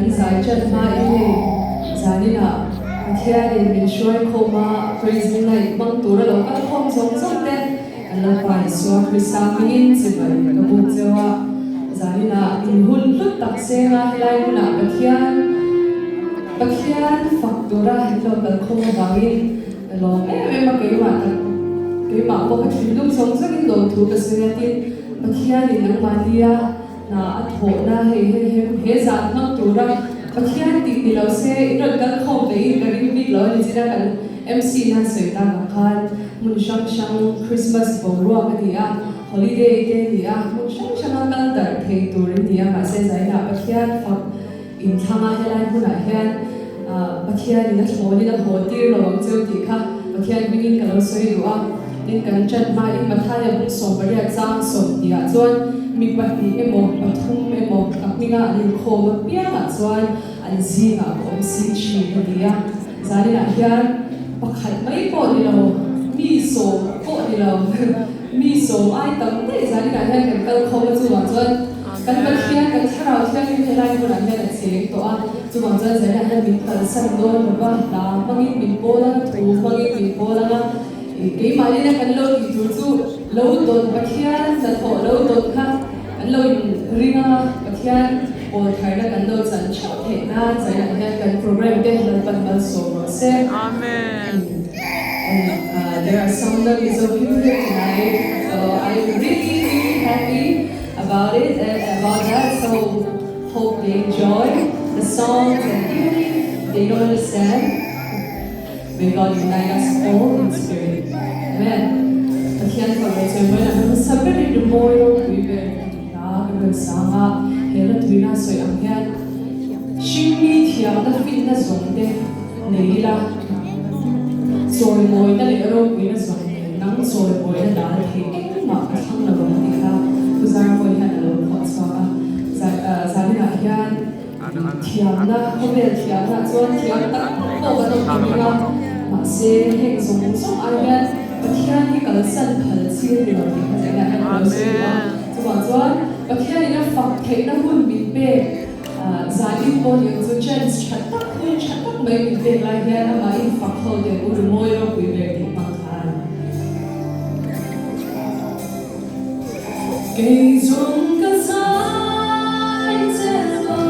Kan zai ṭan hmain hei zaninah Pathianin min hruai khawm a, Praising Night hmang tura lo kal khawm zawng zawng te kan Lalpa Isua Krista hmingin chibai ka buk cheu a. Zaninah in hun hlut tak senga helai hmunah Pathian Pathian fak tura in lo kal khawm avangin ka lawm em em a, keimah tak keimah pawh ka thinlung zawng zawngin lawmthu ka sawi a, tin Pathianin nangmahnia Hna a thawhna hei he he he zan hmang tura Pathian tih ni lo se in rawn kal khawm ve in ka ring bik lo a ni chin a kan MC in han sawi tak ang khan hmun hrang hrang Christmas boruak a ni a, holiday te a ni a, hmun hrang hrang a kal darh thei tur in ni a mahse zainah Pathian fak inthlang a helai hmunah hian Pathian in a thlawn in a haw tir lo ang cheu tih kha Pathian hmingin ka lo sawi duh a. Tin, kan ṭan hmain Mathaia bung 80 chang 20 ah chuan mi pahnih emaw pathum emaw ka hminga an inkhawm apiangah chuan an zingah ka awm si ṭhin a ti a. Zaninah hian pakhat mai pawh ni lo, mi sawm pawh ni lo, mi sawm ai tam daih zaninah hian kan kal khawm a, chuvang chuan kan Pathian, kan Thlarau Thianghlim helai hmunah hian a cheng tawh a, chuvang chuan zaninah hian min kalsan dawn lo va, hla hmangin min pawl ang a, thu hmangin min pawl ang a, keimahni kan lo tih tur chu lo dawn Pathian hnathawh lo dawn kha kan lo in ring ang a, Pathian pawl tharna kan lo chan theuh theih nan zaninah hian kan program te Lalpan malsawm rawh se. Amen. And there are some of Mizo people here tonight, so I'm really really happy about it and about that. So hope they enjoy the songs and even if they don't understand, may God unite us all in spirit. Amen. Pathian fak leh chawimawi lah hmasa berin rimawi ropui ber hla kan rawn sang a, he hla tuina sawi ang hian hringmi thiamna finna zawng te nei ila, chawimawina leh ropuina zawng nen nang chawimawina dal thei engmah ka thlang lo ang tih kha Pu Zarmawi hian a lo phuah chhuak a. Zaninah hian thiamna, khawvel thiamna chuan thiam tak tak pawh kan awm ta ring a, mahse heng zawng zawng ai hian Pathian hi kalsan phal chi a ni lo tih kha zaninah hian ka lo sawi duh a. Chuvang chuan Pathianin a fak theihna hun min pek Zanin pawh ni ang chu chance tha tak hun tha tak mai min pek lai hian amah in fak ho teh u rimawi ropui ber tih hmang khan. Kei zawng ka zai che lo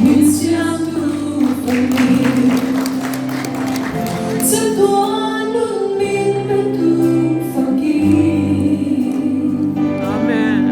min siamtu fani chatuan nun min petu fakin. Amen.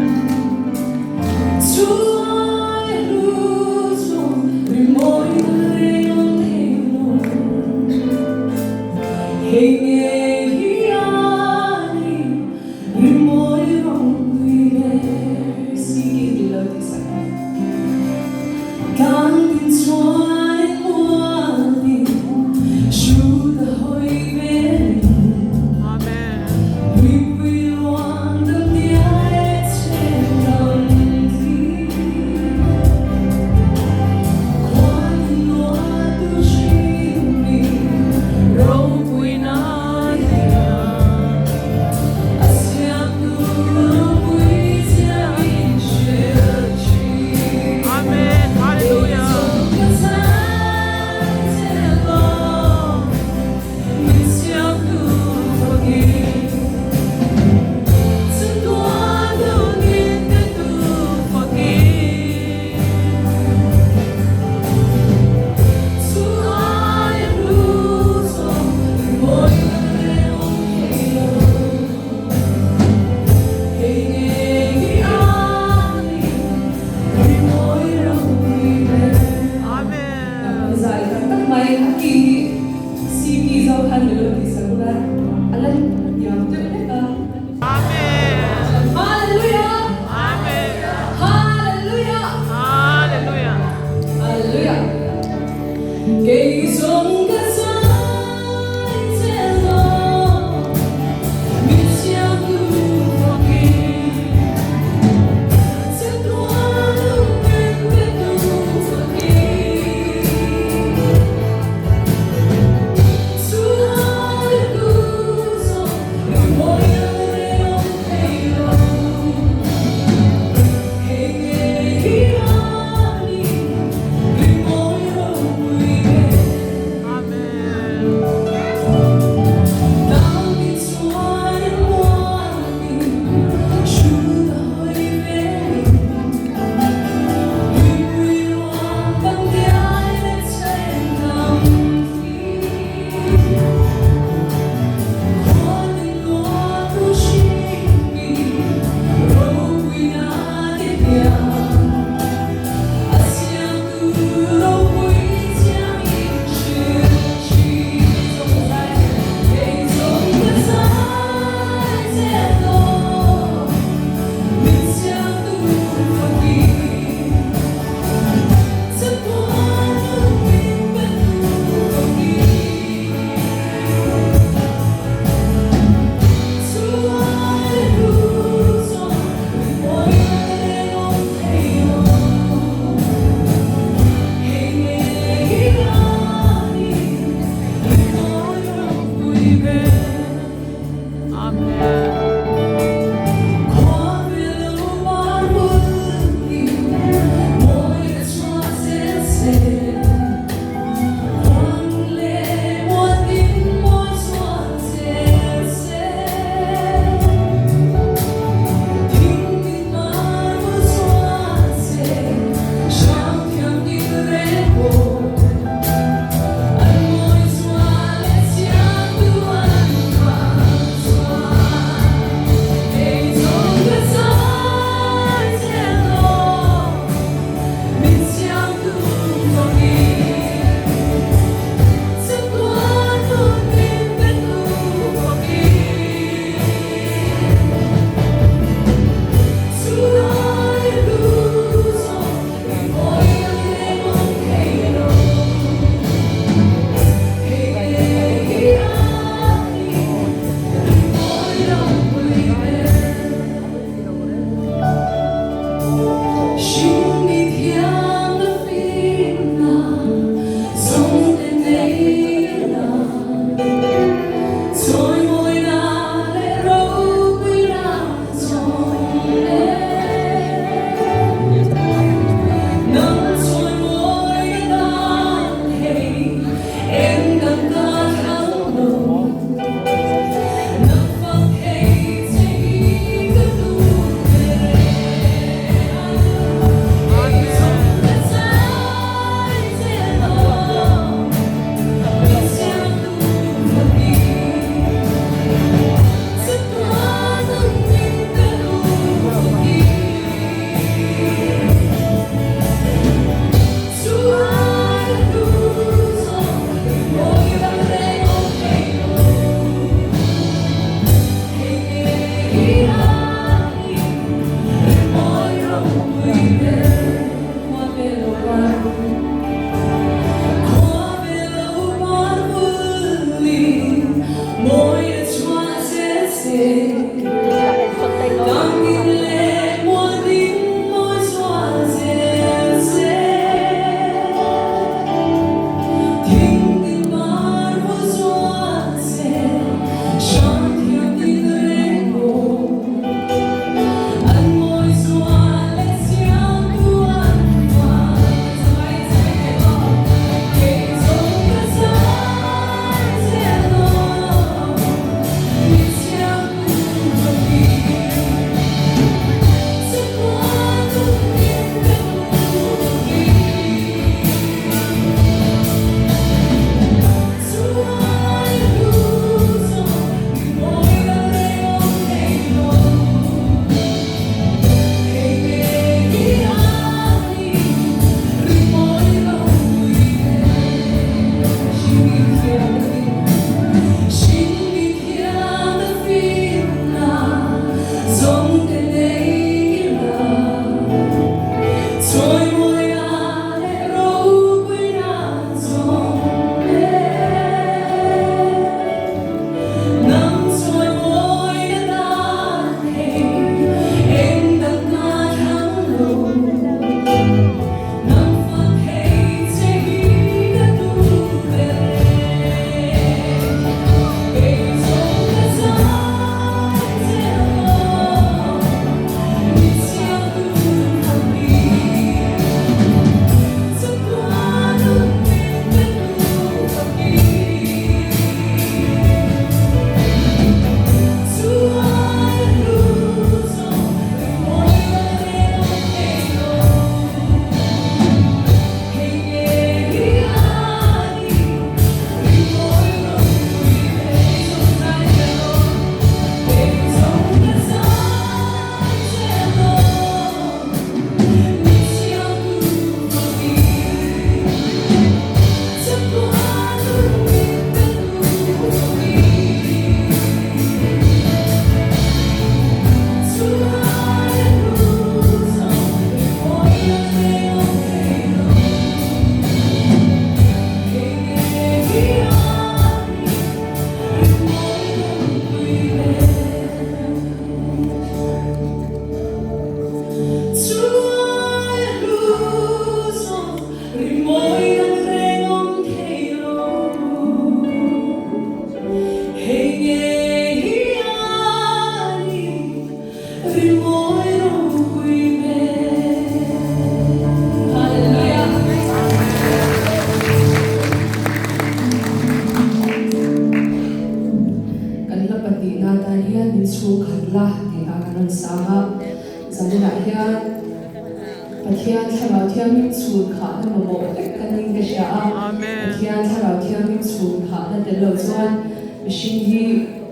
hian Pathian Thlarau Thianghlim chhun khahna mamawh vek ka ning ka hria a. Pathian Thlarau Thianghlim chhun khahna tel lo chuan mihring hi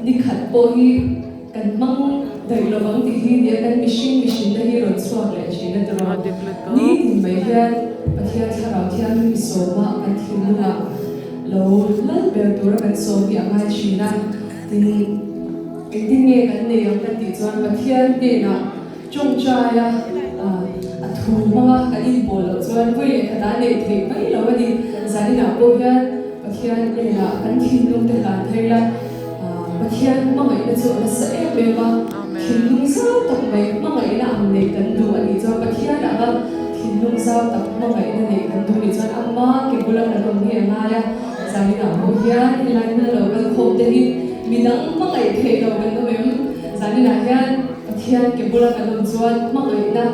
ni khat pawh hi kan hmang daih lo vang tih hi nia kan mihring mihrinna hi rawn chhuak leh thin a tiraw. Ni tin mai hian Pathian Thlarau Thianghlim i sawma kan thinlungah lo lal ber tura kan sawm hi a ngai thin a. Tin, engtin nge kan nei ang kan tih chuan Pathian hnenah tawngtaia a thu hmanga kan inpawl loh chuan vawi leh khat a neih theih mai lo a ni. Zaninah pawh hian Pathian hnenah kan thinlung te hlan thei la, Pathian hmangaihna chu a nasa em em a, thinlung zau tak mai hmangaihna ang neih kan duh a nih chuan Pathian anga thinlung zau tak hmangaihna neih kan duh nih chuan ama ke bula kan awm hi a ngai a. Zaninah pawh hian helai hmuna lo kal khawm te hi midang hmangaih theih lo kan awm em? Zaninah hian Pathian ke bula kan awm chuan hmangaihna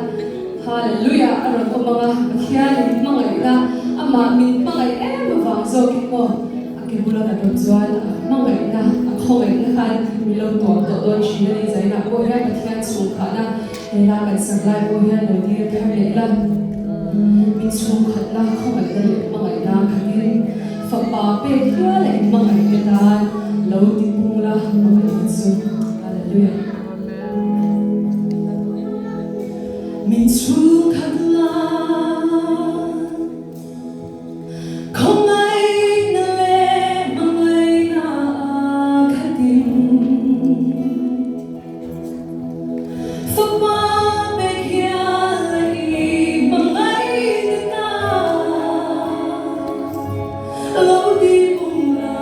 Hallelujah a rawn awm ang a, Pathianin hmangaihna amah min hmangaih em avang zawkin maw a ke bula kan awm chuan a hmangaihna a khawngaihna khan min lo tuam tawh dawn thin a ni. Zaninah pawh hian Pathian chhungkhahna Hela kan sak lai pawh hian lo dil thar leh la, min chhungkhatna khawngaihna leh hmangaihna khatin fapa pek hial a inhmangaih te tan lo ti pung la hmangaihna chu. Hallelujah. Min chhungkhatna khawngaihna leh hmangaihna khatin. Fapa pek hial a i hmangaih ta lo ti pung la.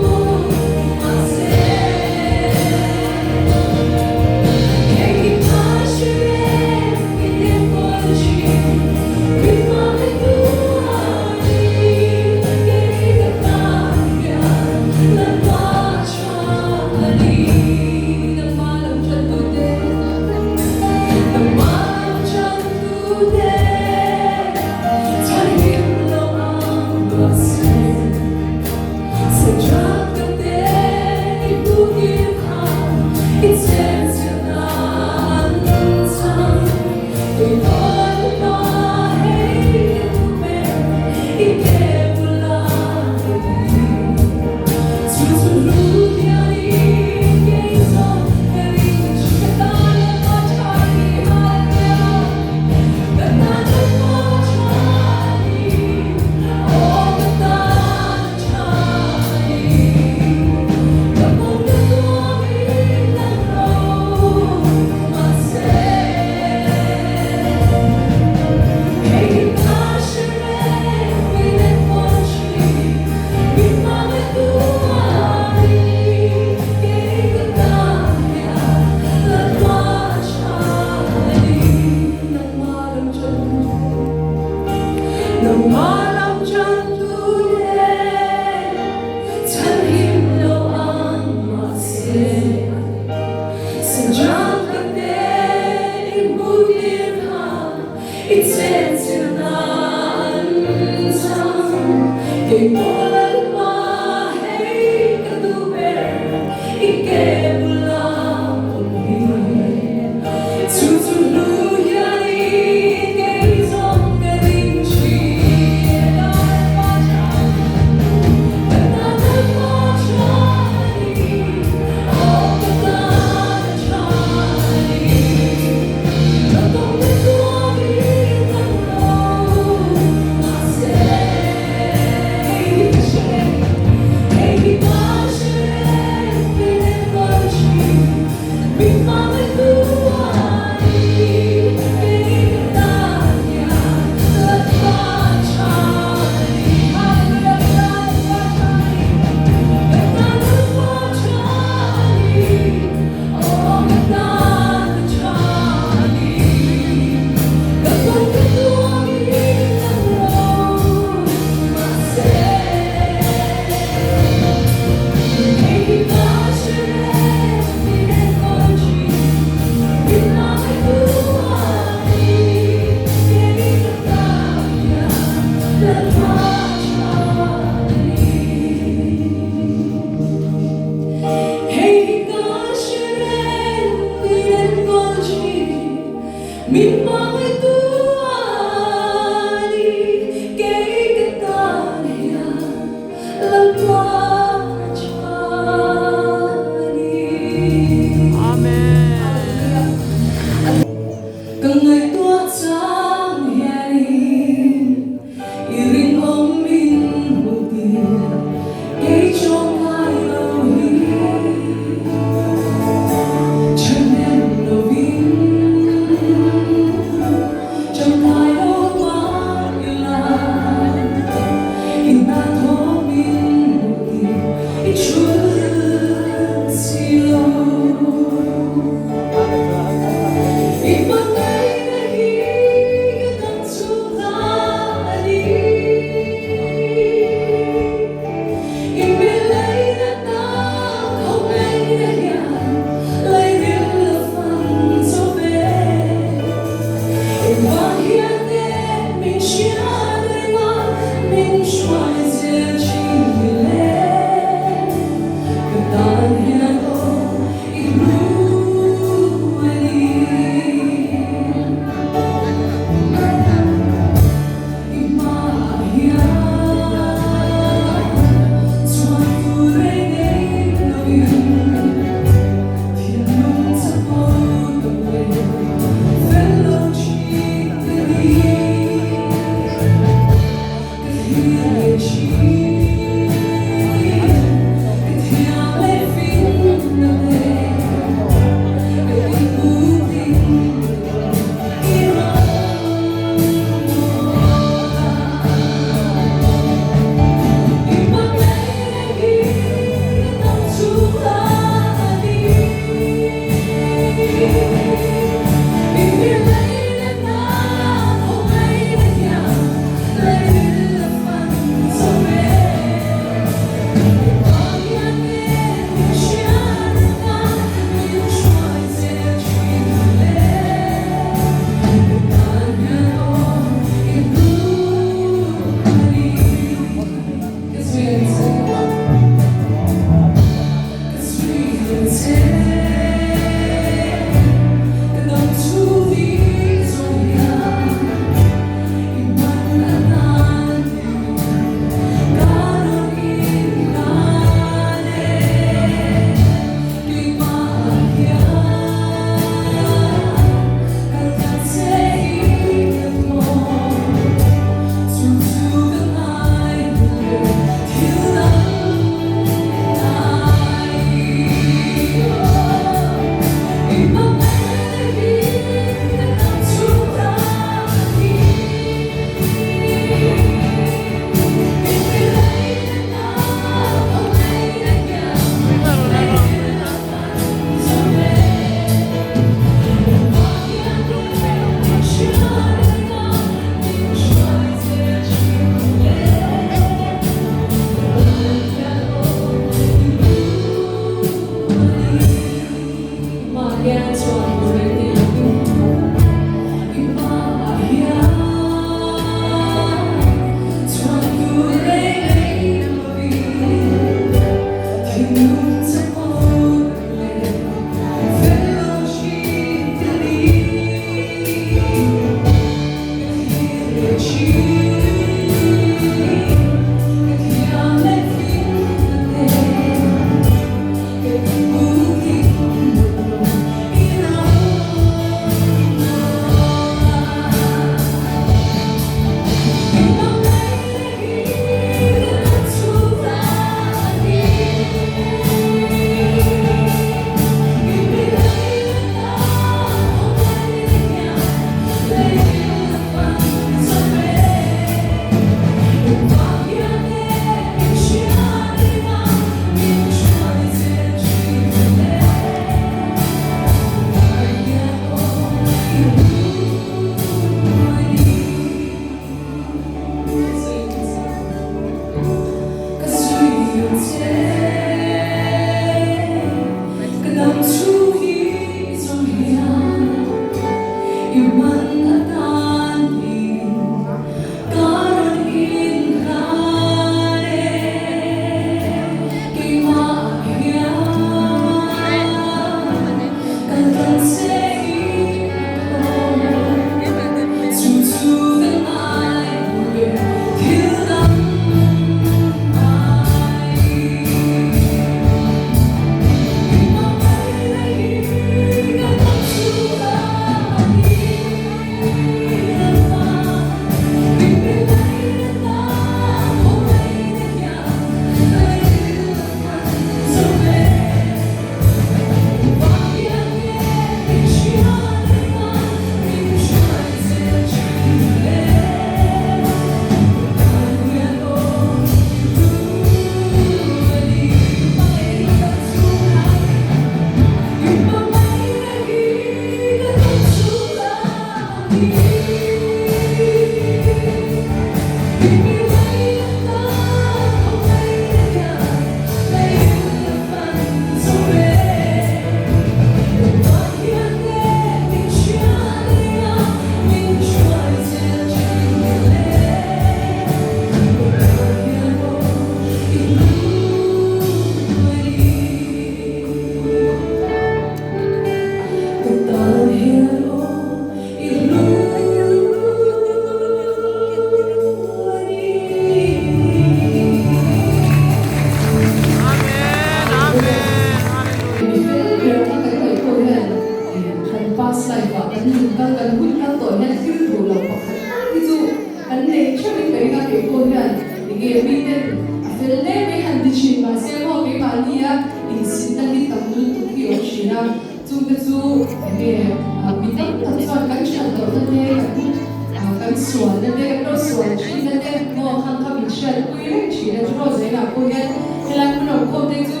sualna te, kan lo sual thinna te maw khang kha min hriatpui reng thin a, chu Rosaina pawh hian helai hmun awm khawm te chu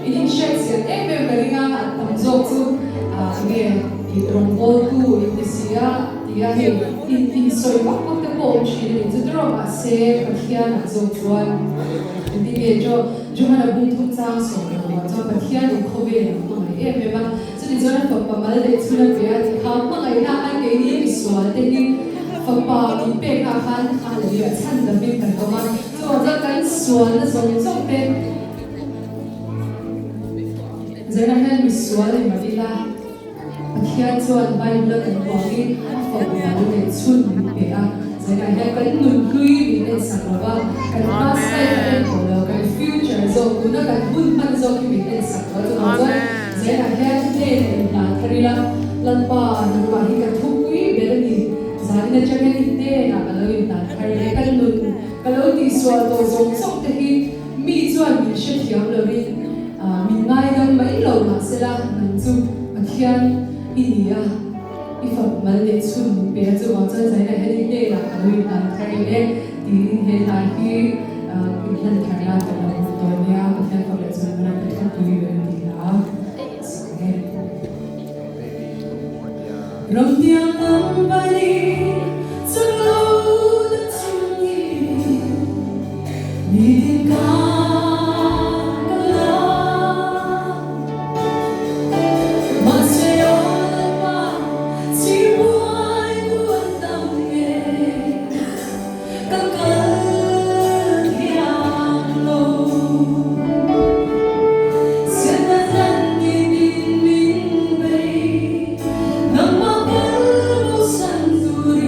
in inhriat chian em em ka ring a, an tam zawk chu enge i rawngbawltu in ti si a tia hei in insawi vak vak te pawh awm thin a ni chu tiraw mahse Pathianah zawk chuan engtin nge Johana bung thum chang sawm lo ah chuan Pathian in khawvel a hmangaih em em a. Chutih chuan a fapa mal leh chhun a pe a, tikha hmangaihna khan keini misual te hi fapa min pekna khan hallelujah chhan damin kan awm a, chuvang chuan kan sualna zawng zawng te zaina hian misual ni mah ila Pathian chuan Bible a kan huangin a fapa mal leh chhun min pe a, zaina hian kan nunhlui min ensak lo va, kan past life a en tawh lo, kan future zawk tuna kan hun hman zawk hi min ensak lo a, chuvang chuan. Zelah hian hnen a inhlan thar ila, Lalpa, nangmah hi ka thupui ber a ni. Zanin atang hian i hnenah ka lo inhlan thar leh ka nun ka lo tihsual tawh zawng zawng te hi mi chuan min hrethiam lovin min ngaidam mai lo mahsela nang chu Pathian i ni a, i fak mal leh chhun min pe a, chuvang chuan zaninah hian i hnenah ka lo inhlan thar leh tiin he hla hi inhlan thar nan ka lo hmu tawh nia, Pathian fak leh chuan mana ka thupui ber a ni a. Ramtiang lam bani chaklo na chungin nitin ka kal a. Mahse aw Lalpa chimbuai tu an tam nge ka kal thiam lo. Sianna tlan tinin min bei, nangmah kal bo san turin.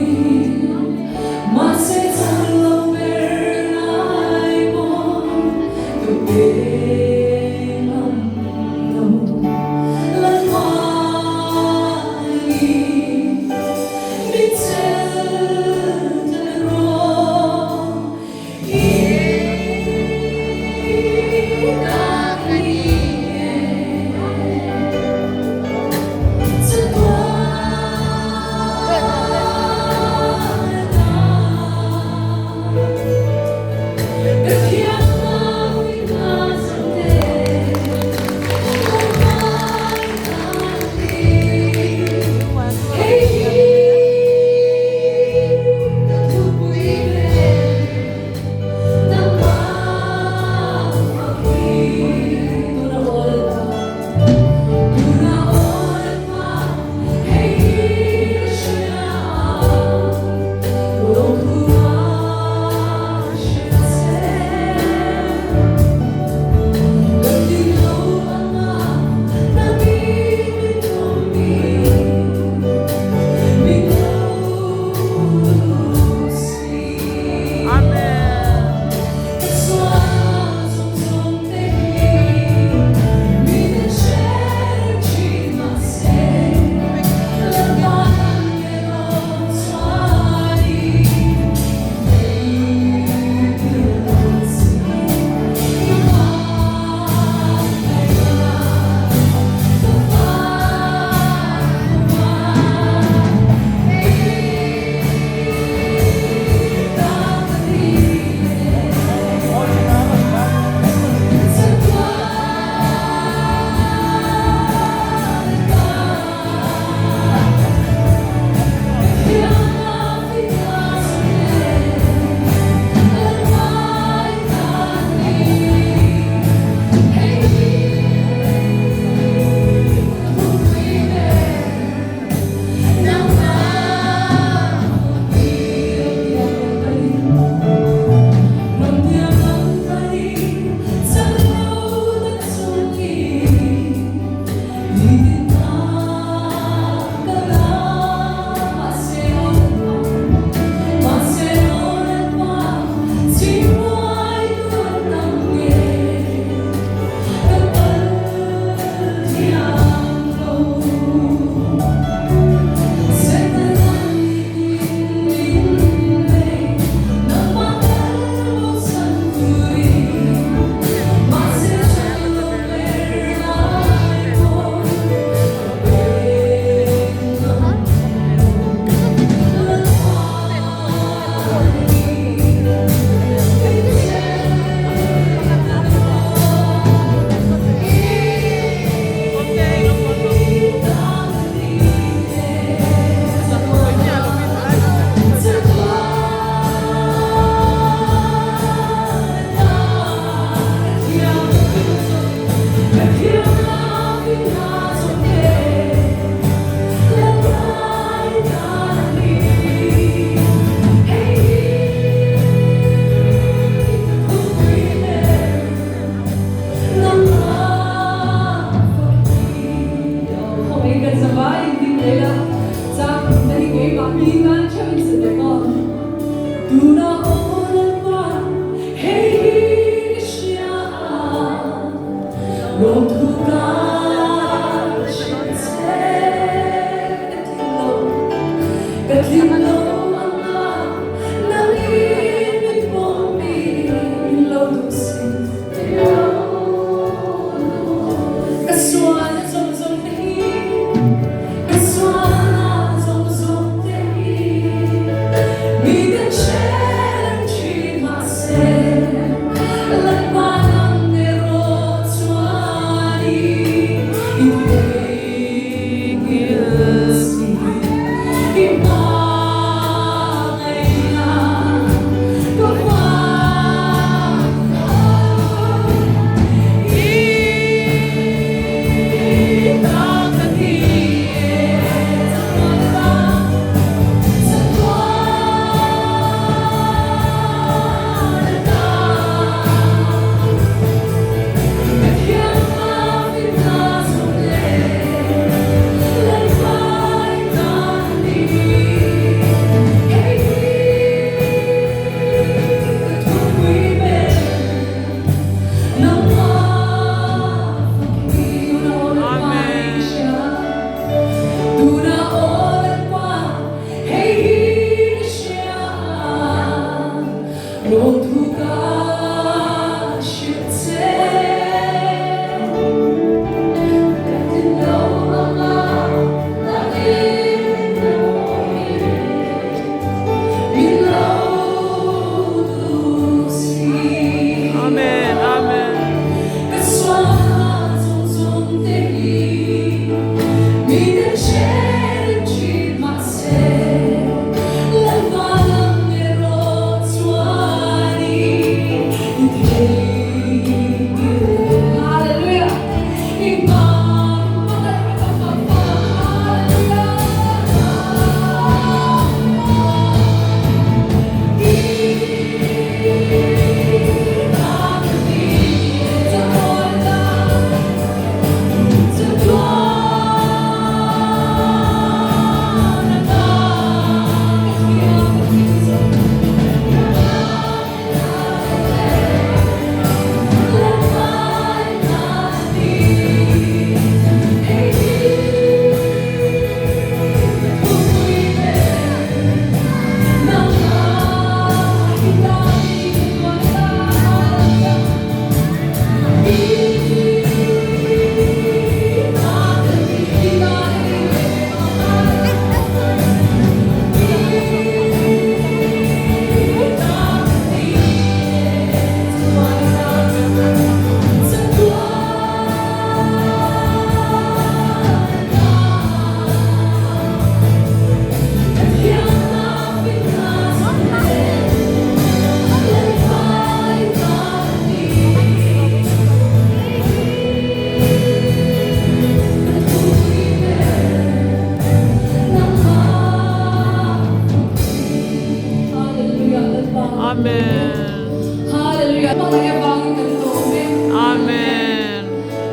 Amen. Hallelujah. Hmangaih avangin kan lawm e. Amen.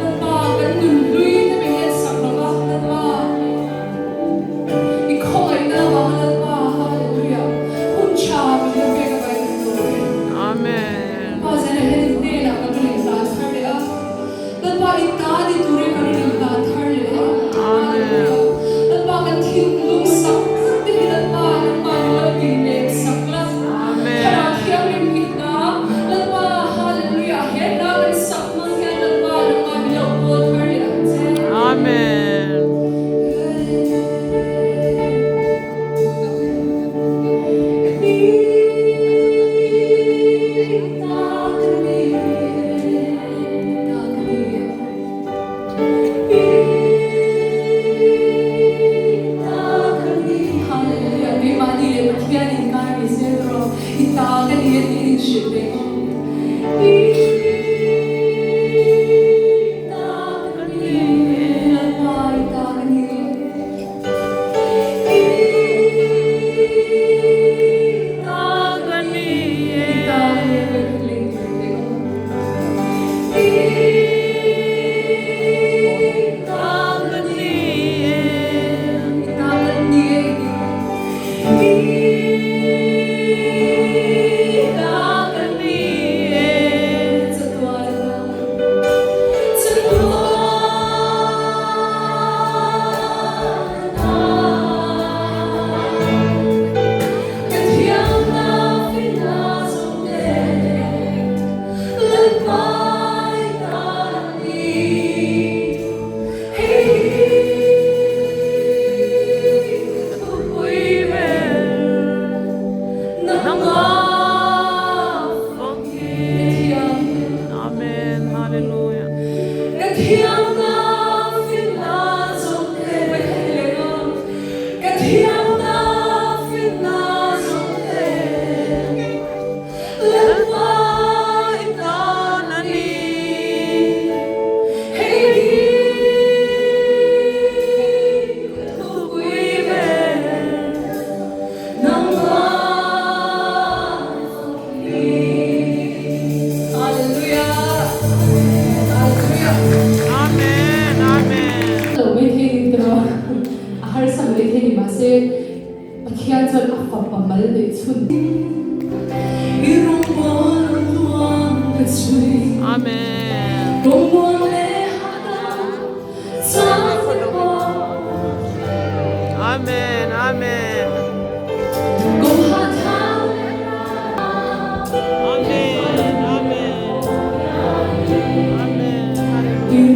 Lalpa kan nunhlui te min en sak lo va, Lalpa i khawngaihna avanga Lalpa, Hallelujah, hun tha min la pek avangin kan lawm e. Amen. Lalpa zan ah hian in hnenah kan rawn inhlan thar leh a, Lalpa i ta ni turin kan rawn inhlan thar leh a, Hallelujah. Lalpa kan thinlung sak sak te hi Lalpa nangmah min lo tinlem sak la, Thlarau Thianghlim hi hna, Lalpa, Hallelujah, he hna kan sak hmang hian Lalpa nangmah min lo pawl thar leh ang che. Amen. Amen. Hallelujah. Amen. Amen. Lo mai thei ni tiraw a harsa mai thei ni mahse Pathian chuan a fapa mal neih chhun Amen. Amen. Amen. Amen. Amen. Amen. Hallelujah.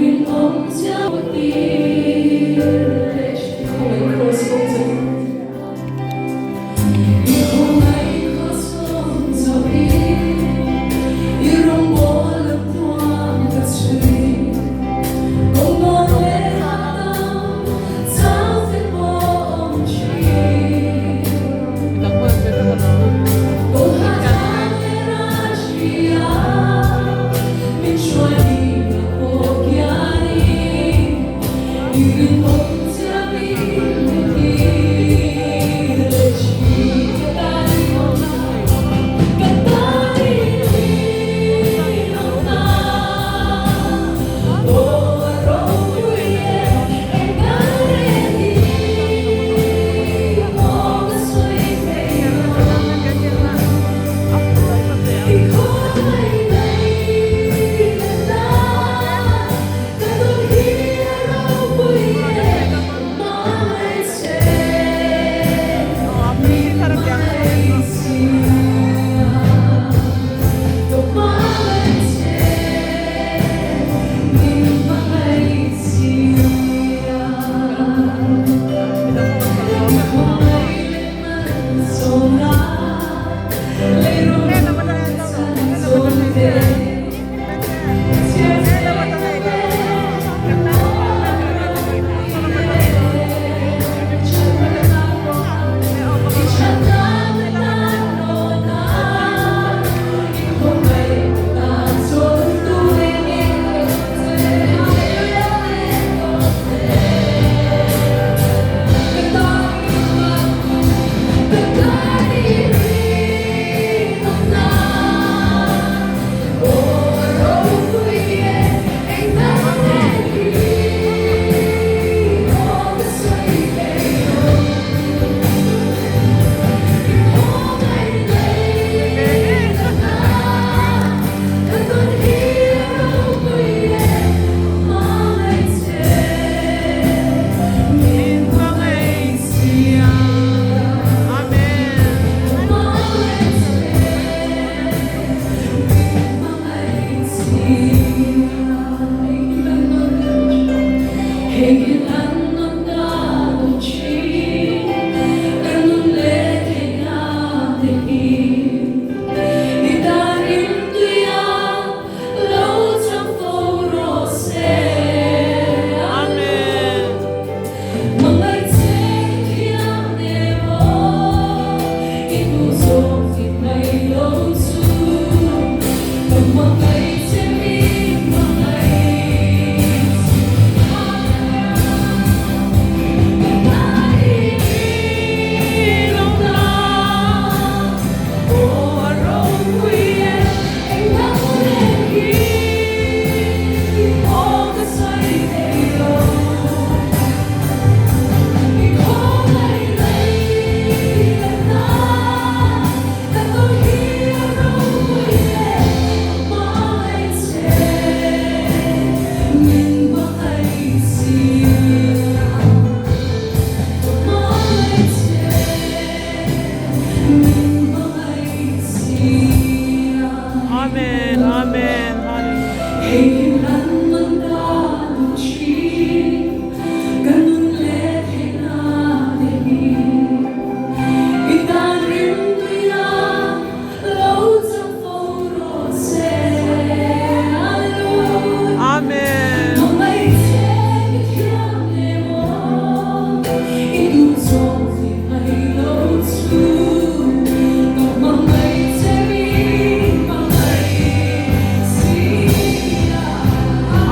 Amen.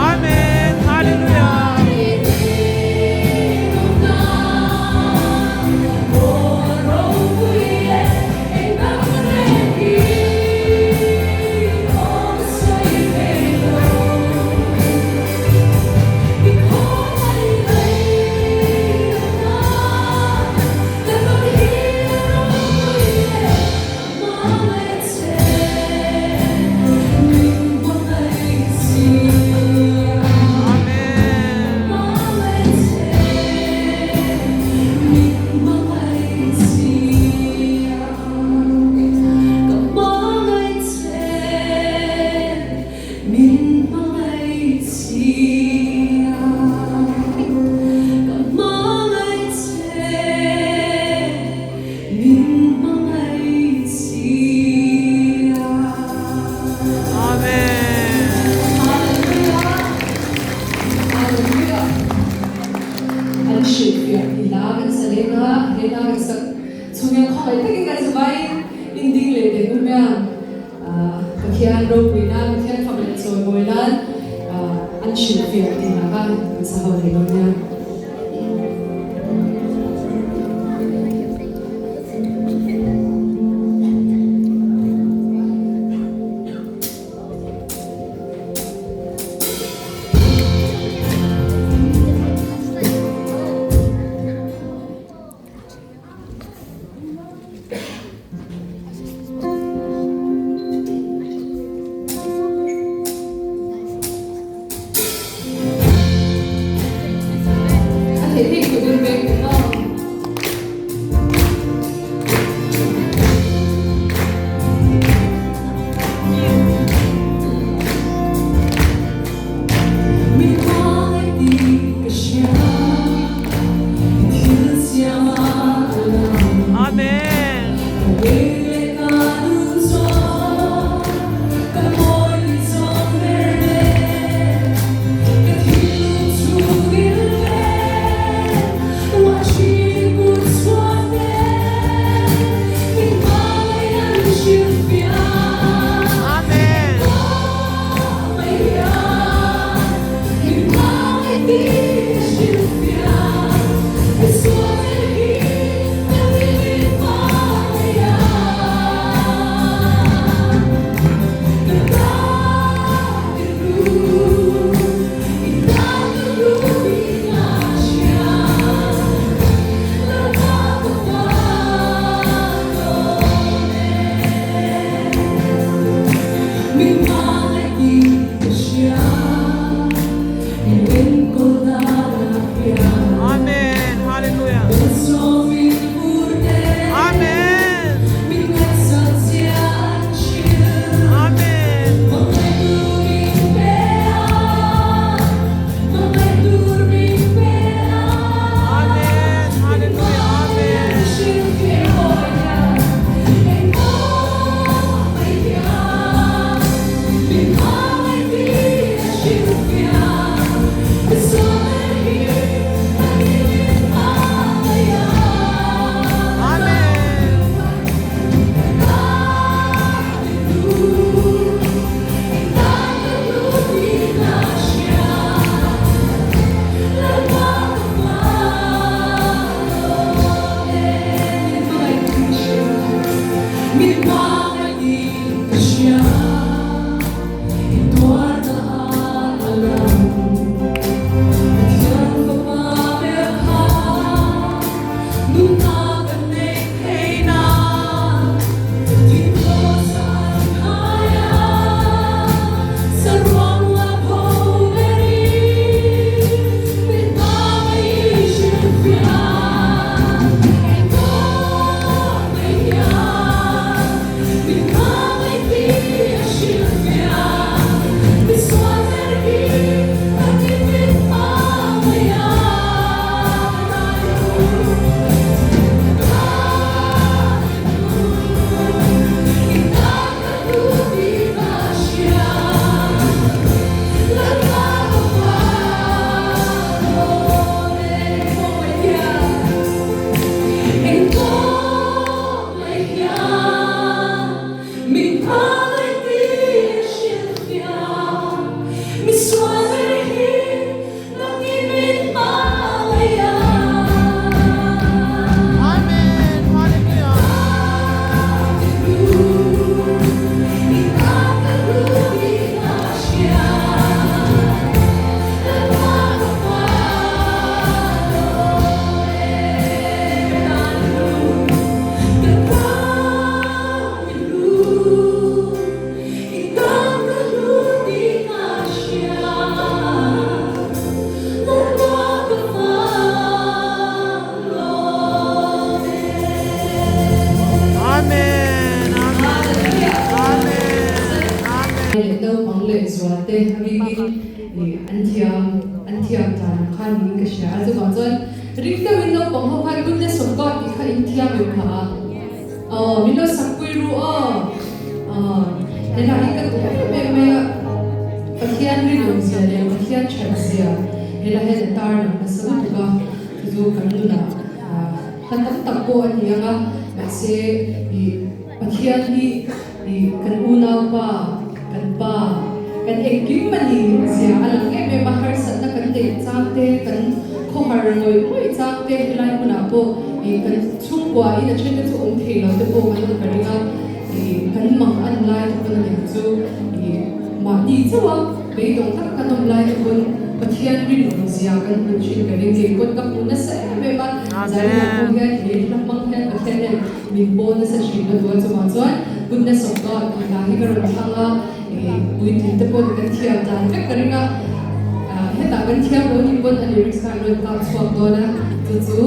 Amen. Hallelujah. Amen. Amen. An hrilhfiah i hla kan sa leng a, he hla kan sak chhung hian khawngaih takin kan zavaiin in ding leh teh hnu hian Pathian ropui nan, Pathian fak leh chawimawi nan an hrilhfiah tih hla khan kan sa ho leh dawn nia. A theih theih kut in veng teh maw? Amen. Amen. Amen. Hallelujah. Amen. Amen. Amen. Hallelujah. Amen. Amen. te a bikin ih an thiam an thiam dan ang khan niin ka hria a chuvang chuan ring deuhin naupang ho khan goodness of God tih kha in thiam em phah a aw min lo sak pui ru aw aw helai hi ka duh em em mai a Pathian rinawm zia leh Pathian that zia helai hian a tar lang nasa lutuk a chu chu kan nunah hla tam tak pawh a ni ang a mahse ih Pathian hi Ih, kan unaupa, kan pa, kan engkim a ni zia a lang em em a, harsatna kan neih chang te, kan khawhar ngawih ngawih chang te helai hmunah pawh ih kan chhungkua in a then te chu awm thei lo te pawh kan awm ka ring a, ih kan mang an lai te pawn a nih chu ih mahni chauh a beidawng tak kan awm lai te pawn Pathian rinawm zia kan hmuh thin ka ring, kei pawn ka hmu nasa em em a, zaninah pawh hian he hla hmang hian Pathian hian Min pawl nasa thin na duh a chungah chuan goodness of God tih hla hi ka rawn thlang a, ih puitling te pawh kan thiam dan vek ka ring a, hetah kan thiam lo nih pawn a lyrics kha an rawn kak chhuak dawn a, chu chu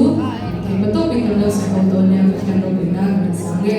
theihma tawpin kan lo sawi ho dawn nia Pathian ropuina kan rawn sang e.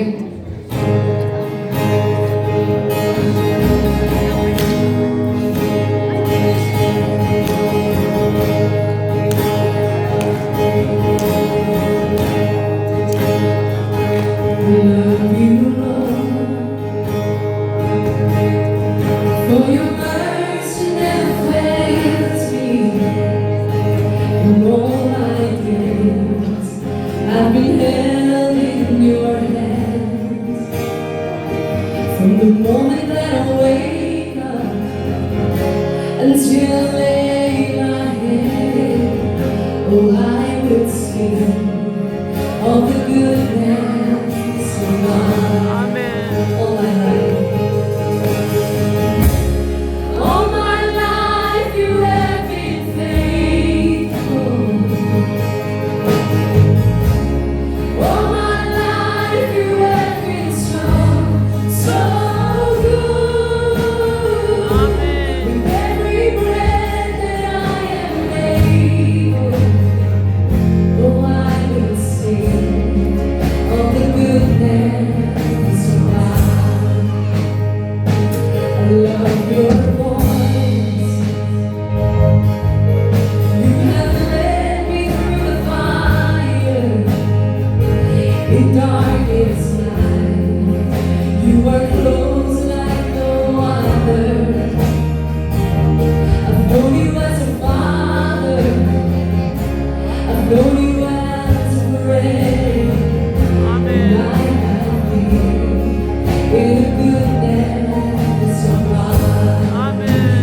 Amen. Amen. Amen. Amen.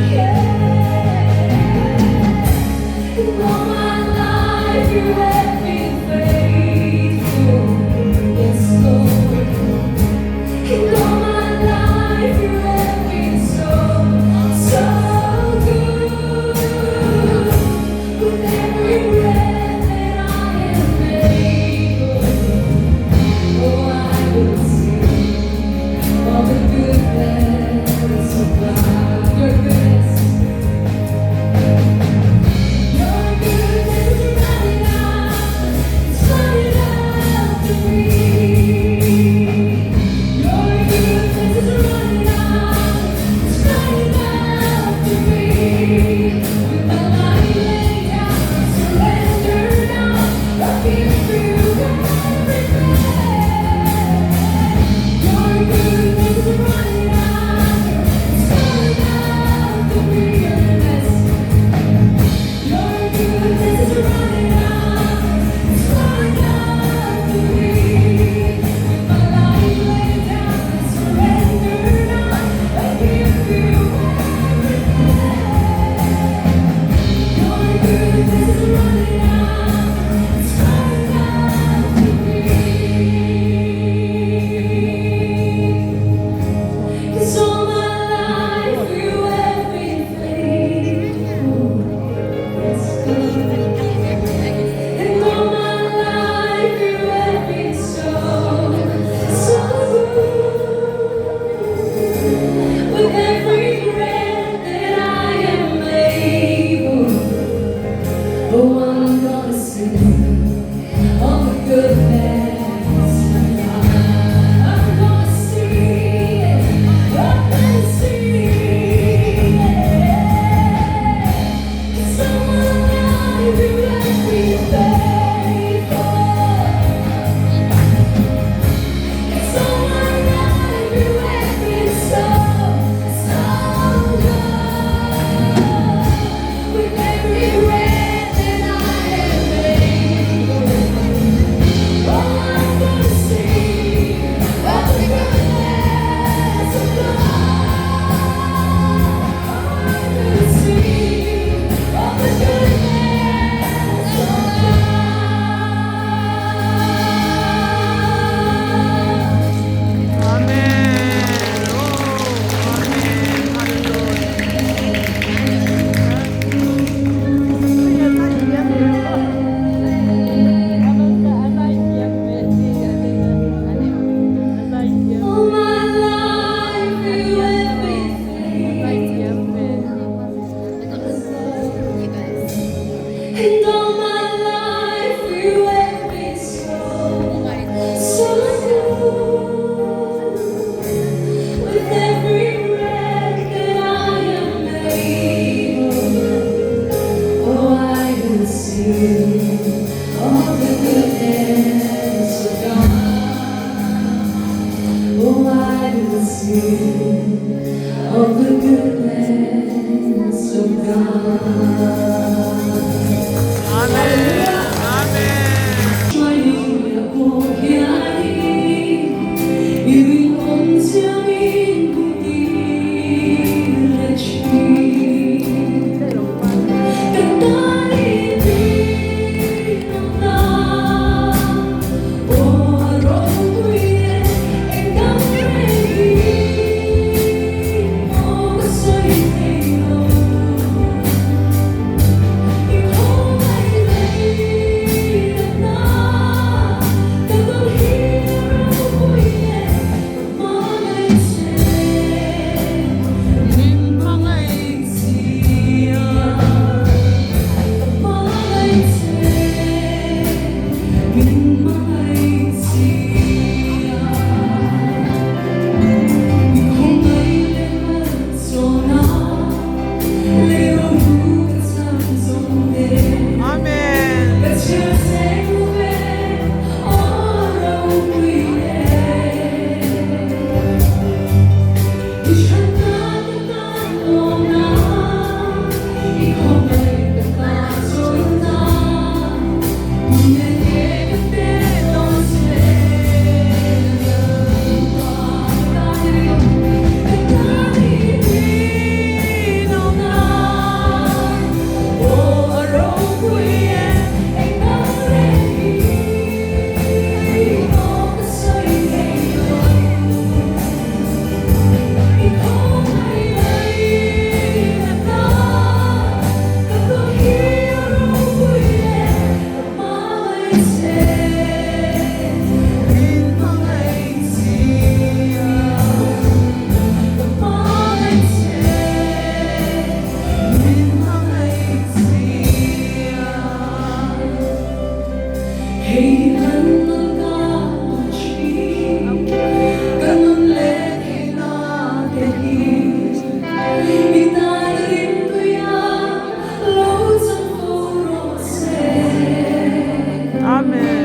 Oh, I will sing of the goodness of God. Amen. Amen. Amen. Amen. Amen.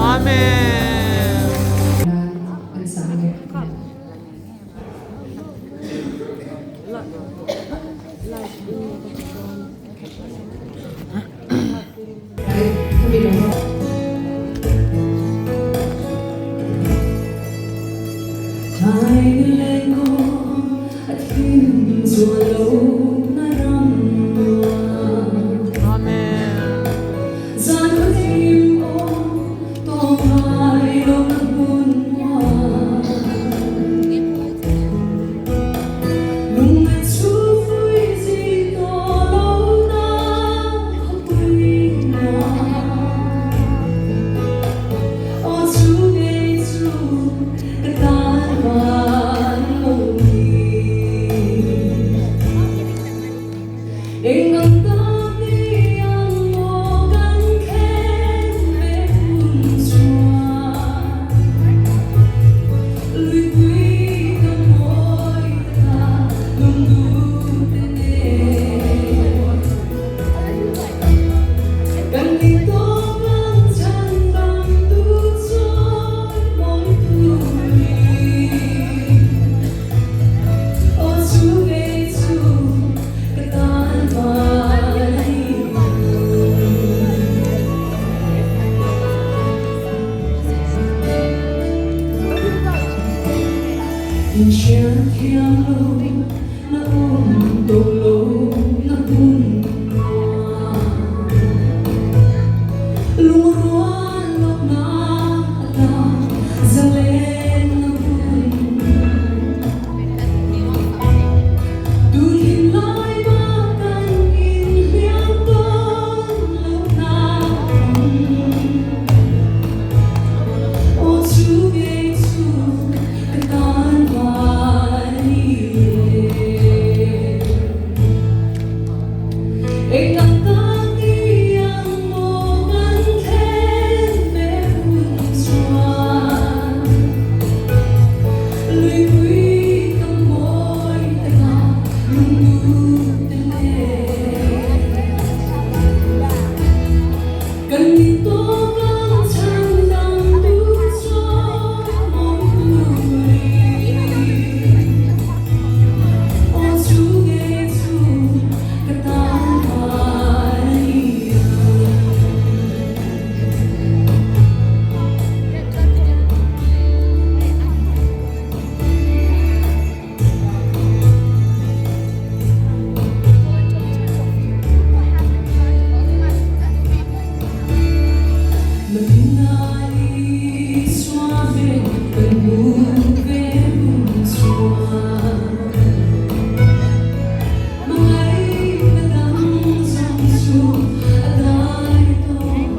Amen. Amen. Inhriat thiam lo na awm tawh lo na hmun nuam. Lungrual lohna ata zalen na hun. Tun lai mah kan inhliam tawn lohna hmun. Aw chu ngei chu ka tan van a ni e. Eng ang tak ni ang maw kan thlen ve hun chuan Luipui kam mawi taka lungduk te nen Kan ni tawk ang chhan dang tu chuan mawi turin Aw chu ngei chu ka tan van a ni ang. Nakinah Isua hmel kan hmuh ve hun chuan Hmangaihna dang zawng chu a dai tawh ang.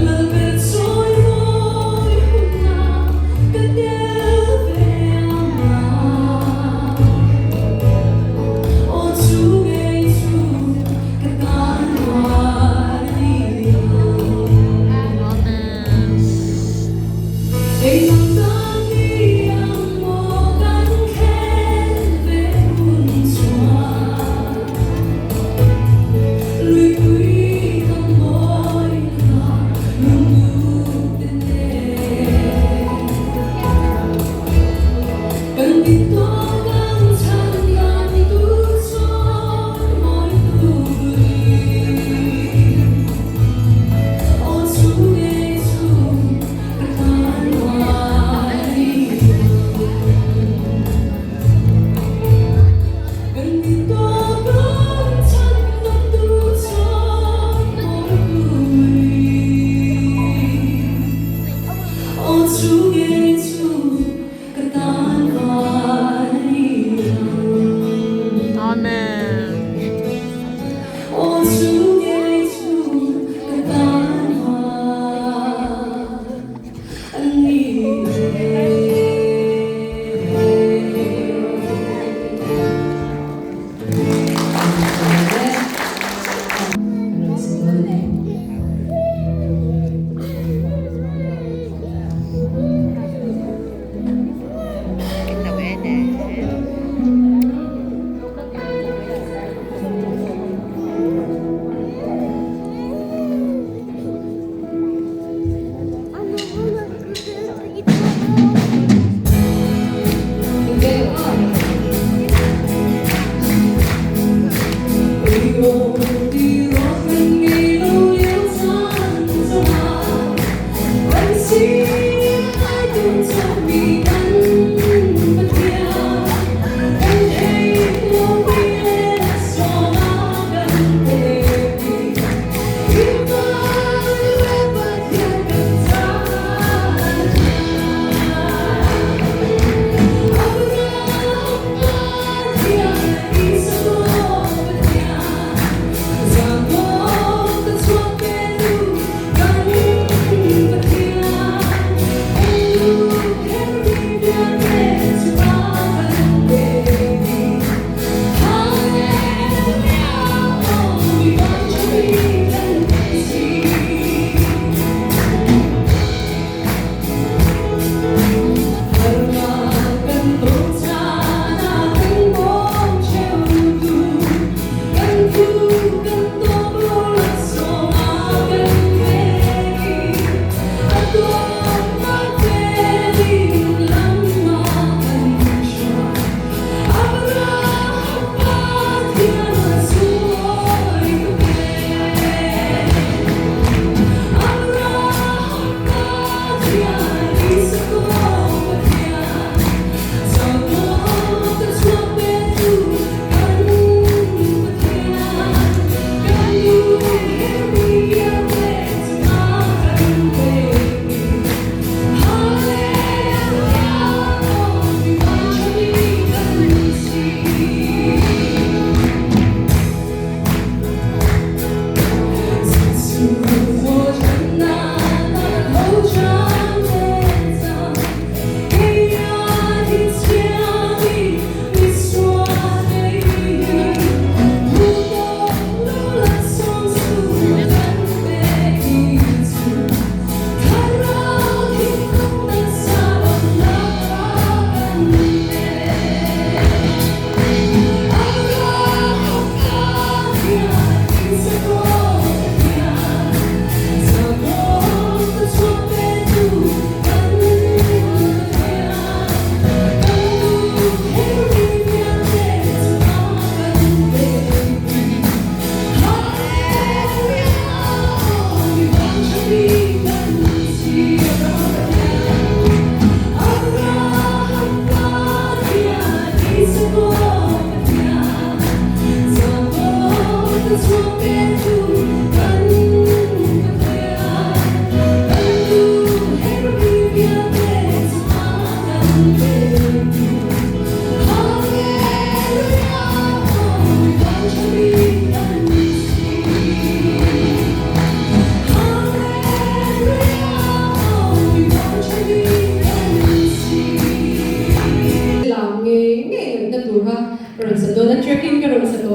Lalber chawi mawi hunah ka tel ve ang a. Aw chu ngei chu ka tan van a ni ang. Eng ang tak ni ang maw kan thlen ve hun chuan Luipui kam mawi taka lungduk te nen Kan din tawk ang chhan dan tu chuan mawi turin Aw chu ngei chu ka tan van a ni ang. Kan din tawk ang chhan dan tu chuan mawi turin Aw chu ngei chu ka tan van a ni ang. Amen. Aw chu ngei chu ka tan van a ni e.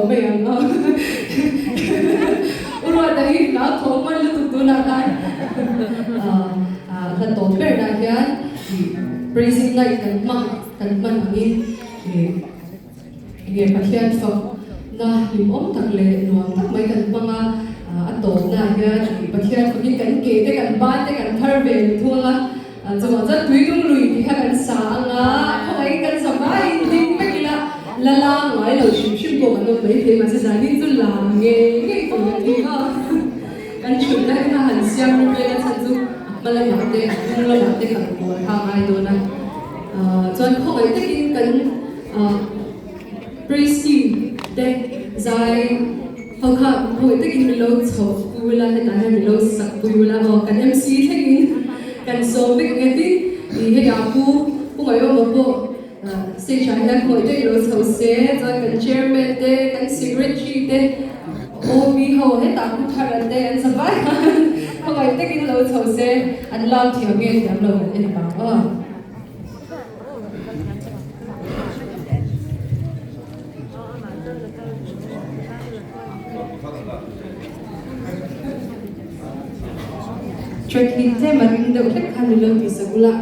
tawh mai ang a. U Ruata hi hna thawh hman lutuk tunah khan hla tawp berna hian praising night kan hmang kan hman angin enge Pathian fakna hlimawm tak leh nuam tak mai kan hmang a, a tawpnaah hian Pathian fakin kan ke te kan ban te kan phar ve thung a. Chuvang chuan tuidung lui tih kha kan sa ang a, khawngaihin kan sa vaiin ding vek ila, la la ngai lo hrim hrim pawh kan awm maithei mahse zanin chu la ngei ngei tur kan ni a. Kan thutna te kha han siam rem vel a chhan chu a hma lamah te a hnung lamah te kan kawl kha a ngai dawn a. Chuan khawngaih takin kan praise team te zai ho kha khawngaih takin min lo chhoh pui ula hetah hian min lo sak pui ula aw kan MC thlengin kan sawm vek ang e tin ih hei ah pu pu Ngaihawma pawh stage ah hian khawngaih takin lo chho se chuan kan chairman te kan secretary te OB ho hetah pu Thara te an za vai khan khawngaih takin lo chho se an lam thiam nge thiam lo kan en vang aw. Track hi tlem a ring deuh hlek khan min lo tih sak ula.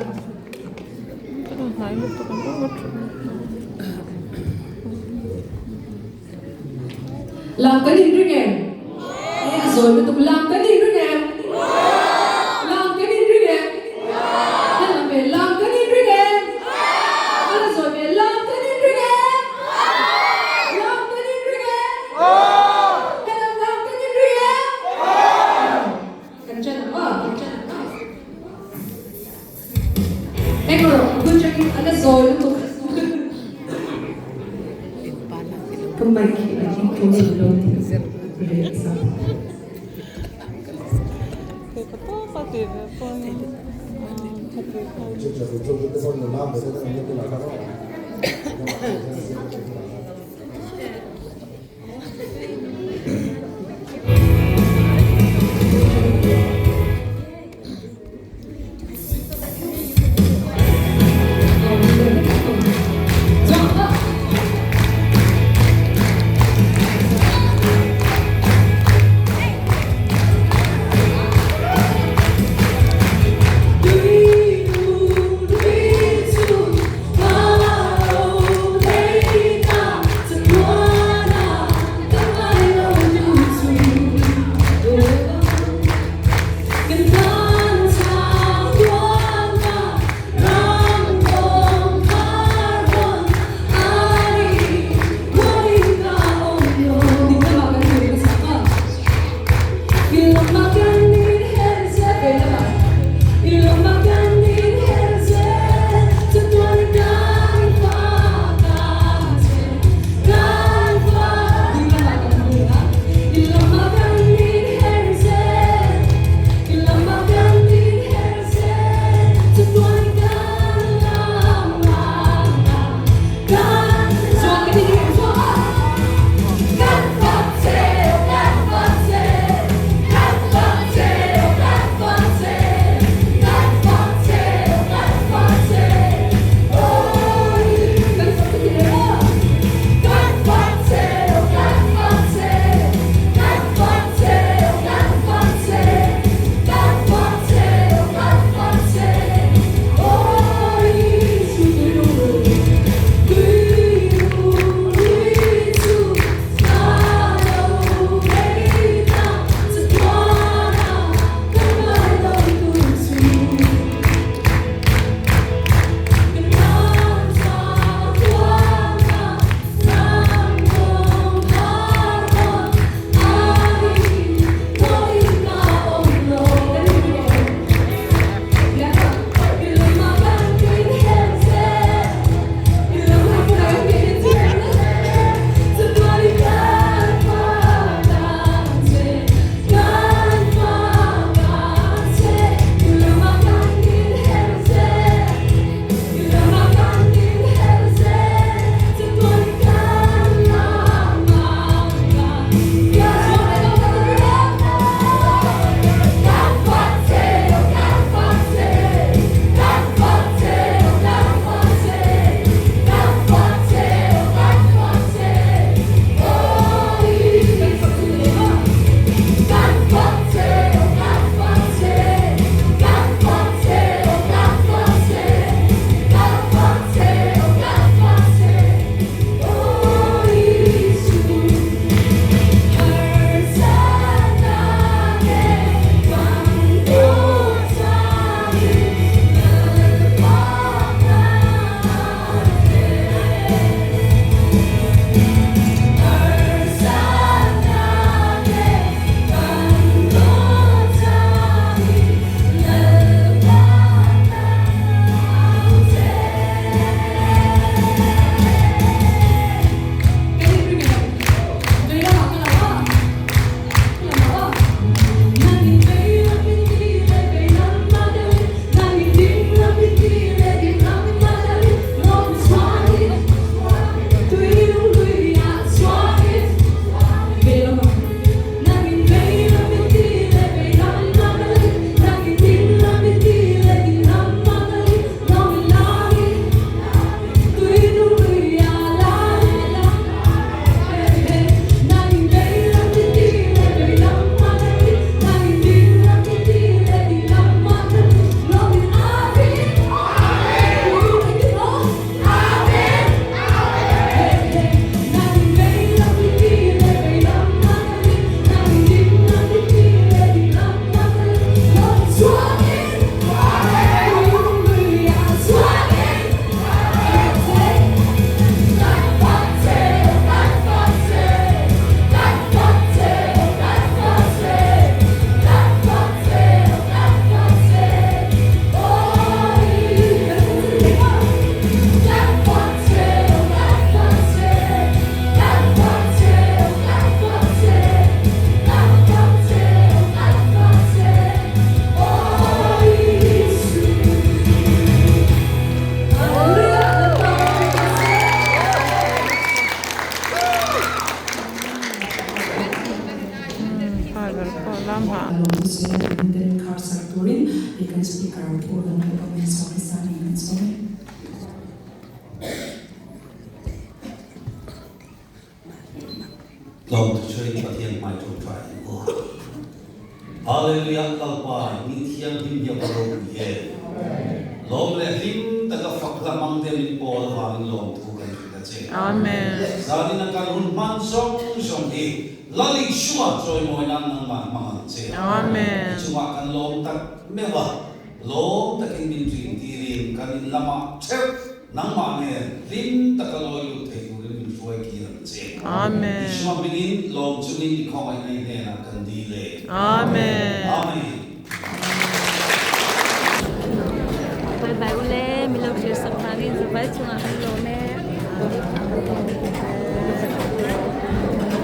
Lam kan inring em? E a zawi lutuk lam kan inring em? Lam kan inring em? Ka la ve lam kan inring em? Ka la zawi ve lam kan inring em? Lam kan inring em? Ka la lam kan inring em? Kan ṭan ang aw, kan ṭan ang aw. Engro, hun changin a la zawi lutuk. Ka mic hi a ding tawh lo lo tih reh sa. Thlarau Thianghlim Lalpa Isua Krista hmingin kan sawi. Tlawm thuchhuain Pathian hmai ṭawngṭai in aw. Hallelujah Lalpa hming thianghlim hi a va ropui em. Lawm leh hlim taka fak hla hmang te min pawl avangin lawmthu kan hrilh a che. Zanin a kan hun hman zawng zawng hi Lal Isua chawimawi nan nangmah hmang ang che. I chungah kan lawm tak meuh a, lawm takin min rin tirin kan in lamah ṭheuh Nangmah nen hlim taka lawi lut thei turin min hruai kir ang che. Amen. Isua hmingin lawm chungin i khawngaihna i hnenah kan dil e. Amen. Amen. Bye bye ule, min lo thlir sak vangin zavai chungah kan lawm e.